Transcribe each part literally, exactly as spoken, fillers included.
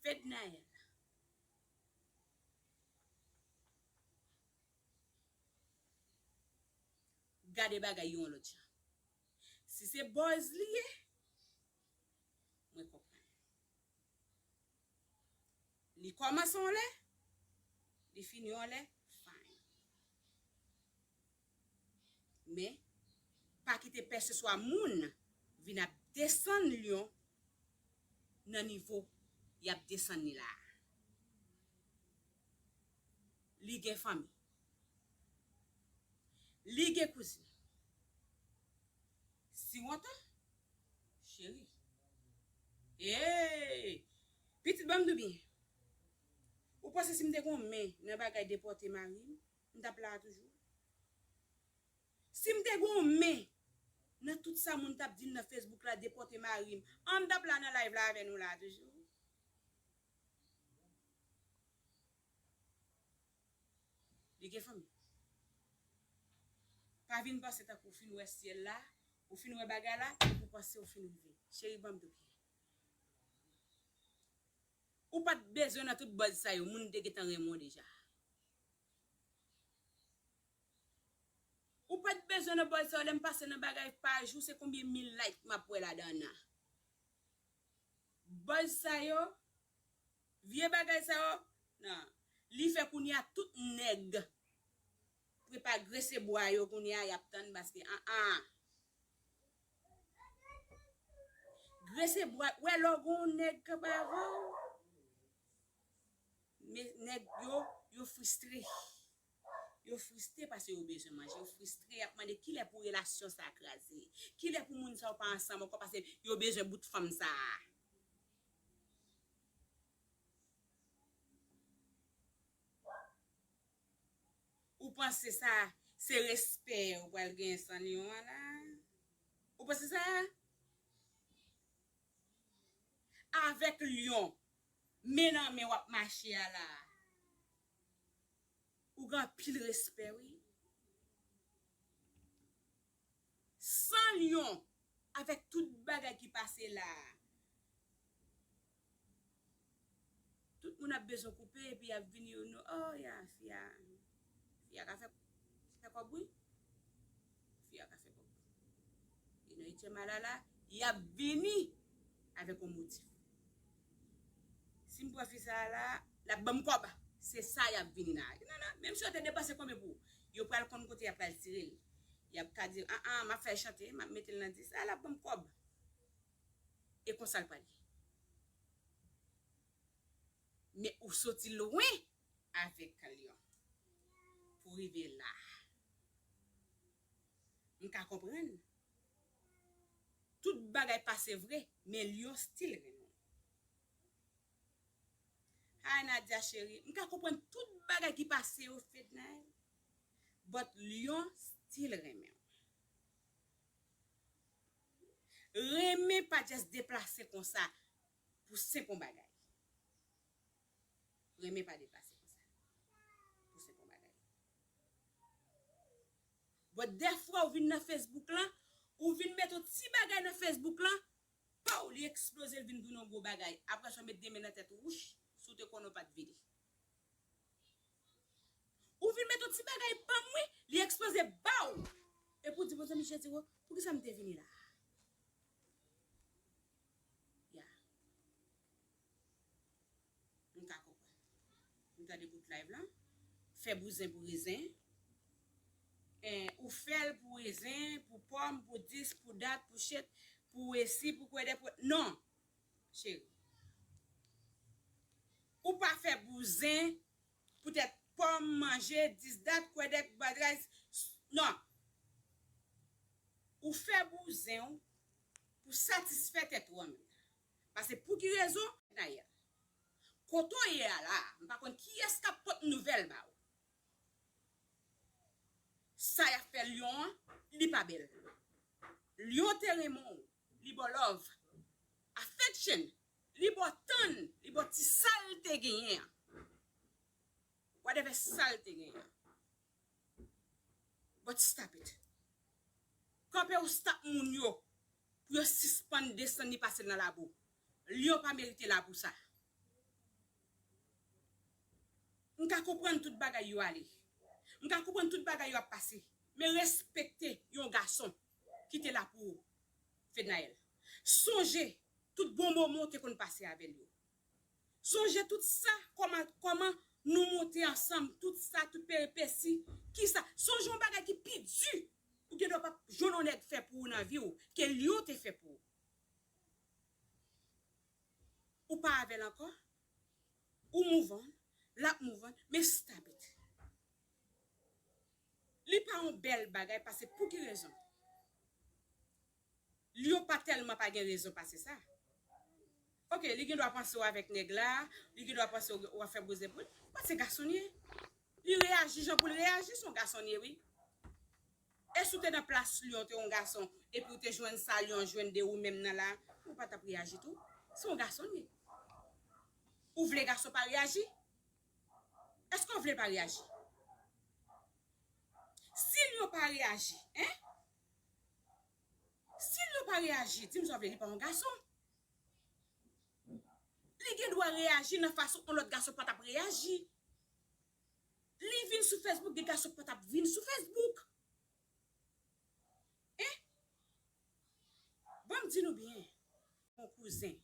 Fednaelle. Gade bagay yon lòt jan. Si se buzz li ye, mwen konprann. Li kòmanse yon lè, li fini yon lè, fine. Men, pa kite pèseswa moun vin ap desann lyon nan nivo y ap desann li la a. Li gen fanmi. Li gen kouzin. Si w antan, cheri. Hey! Pitit, ban m di w byen. Ou panse si m te gen yon men nan bagay depòte mari m, m t ap la a toujou? Si m te gen yon men nan tout sa moun t ap di m nan Facebook la, depòte mari m, an m t ap la nan live la avè nou la a toujou? Li gen fanmi. Pa vin panse tankou w fin wè syèl la, ou fin wè bagay la, epi w panse w fin rive. Cheri, ban m di w byen. Ou pa t bezwen nan tout buzz sa yo, moun te gentan renmen w deja. Ou pa t bezwen nan buzz sa yo, lè m pase nan bagay paj ou, se konbyen mil like m ap wè ladan an nan. Buzz sa yo, vye bagay sa yo, nan. Li fè kounye a tout nèg prepa grese bwa yo kounye a, y ap tann paske, an, an. Grese bwa, wè lè w gen yon nèg kanpe avè w, men nèg yo, yo fristre. Yo fristre paske yo bezwen manje. Yo fristre, y ap mande kilè pou relasyon sa a kraze. Kilè pou moun sa yo pa ansanm ankò paske yo bezwen bout fanm sa a. Ou panse sa se respè ou pral genyen san lyon an la? Ou panse sa? Avèk lyon men nan men w ap mache a la, ou gen anpil respè, wi. San lyon, avèk tout bagay ki pase la a, tout moun ap bezwen koupe, epi y ap vini, yo, nou, oh, ya, fi a, fi a ka fè, fè kòb, wi. Fi a ka fè kòb. Li nan ityèm a la la, y ap vini avèk yon motif. Si m pran fi sa a la, l ap ban m kòb. Se sa y ap vini nan. Non, non, menm si yo te depanse konbyen pou ou, yo pral konn kote y ap pral tire l. Y ap ka di, an, an, m ap fè l chante, m ap mete l nan dis, a, l ap ban m kòb. E konsa l pral ye. Men ou soti lwen avèk lyon pou rive la. M ka konprann. Tout bagay pase vre, men lyon still renmen w. Hi Nadia cheri, m ka konprann tout bagay ki pase yo, Fednaelle, but lyon still renmen w. Renmen pa just deplase konsa pou senp yon bagay. Renmen pa deplase konsa pou senp yon bagay. But dèfwa ou vin nan Facebook lan, ou vin met yon ti bagay nan Facebook lan, pow, li eksploze, l vin tounen yon gwo bagay. Apre sa, w met de men nan tèt ou, wouch, si w te konnen w pa t vini. Ou vin met yon ti bagay ban m, wi, li eksploze, baw! Epi w di, bon, zanmi, Jezi, wo, poukisa m te vini la? Ya. M ka konprann. M tande bout live lan. Fè bouzen pou rezen. Eh, ou fè l pou rezen, pou pòm, pou dis, pou dat, pou chet, pou wesi, pou kwèdèk, pou... Non, cheri. Ou pa fè bouzen poutèt pòm, manje, dis, dat, kwèdèk, bagay. Non. Ou fè bouzen w pou satisfè tèt ou an menm. Paske pou ki rezon? Dayè, kote w ye a la, m pa konn kiyès k ap pot nouvèl ba w. Sa y ap fè lyon an, li pa bèl. Lyon te renmen w, li ba w love, affection, li ba w tann, li ba w ti sa l te genyen an. Whatever sa l te genyen an. But stop it. Kanpe w stop moun yo pou yo sispann desann li pase l nan labou. Lyon pa merite labou sa. M ka konprann tout bagay yo ale. M ka konprann tout bagay yo ap pase. Men respekte yon gason ki te la pou ou, Fednaelle. Sonje tout bon moman w te konn pase avè l yo. Sonje tout sa, kòman, kòman nou monte ansanm, tout sa, tout peripesi, kisa. Sonje yon bagay ki pi di ou gen dwa p ap jwenn yon nèg fè pou ou nan vi w, ke li yo te fè pou ou. Ou pa avè l ankò, ou move on, l ap move on, men stop it. Li pa yon bèl bagay pase pou ki rezon? Li yo pa tèlman pa gen rezon pase sa. Ok, li gen dwa panse w avèk nèg la, li gen dwa panse w w ap fè bouzen pou li. Paske gason l ye. Li reyaji jan pou l reyaji, se yon gason l ye, wi. Èske w te nan plas lyon, te yon gason, epi w te jwenn sa lyon jwenn de ou menm nan la, ou pa t ap reyaji tou? Se yon gason l ye. Ou vle gason pa reyaji? Èske w vle pa reyaji? Si lyon pa reyaji, en? Si lyon pa reyaji, di m sa w vle, li pa yon gason. Li gen dwa reyaji nan fason yon lòt gason pa t ap reyaji. Li vin sou Facebook, gen gason pa t ap vin sou Facebook. En? Ban m di nou byen, yon kouzen.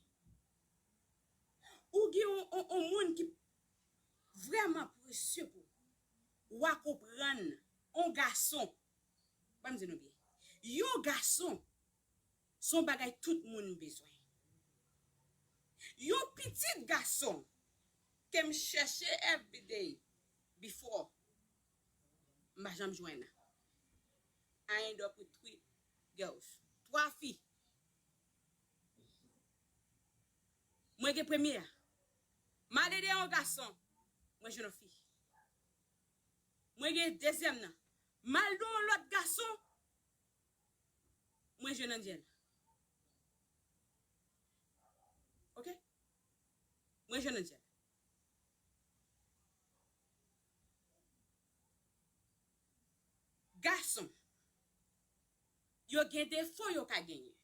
Ou gen yon, yon, yon moun ki vrèman presye pou ou. W a konprann, yon gason. Ban m di nou byen. Yon gason, se yon bagay tout moun bezwen. Yon pitit gason ke m chèche everyday before, m pa janm jwenn. I end up with three girls. Twa fi. Mwen gen premye a. M ale dèyè yon gason, mwen jwenn yon fi. Mwen gen dezyèm nan. M al dèyè yon lòt gason, mwen jwenn Angel. Ok? Mwen jwenn Angel. Gason, yo gen defo yo ka genyen.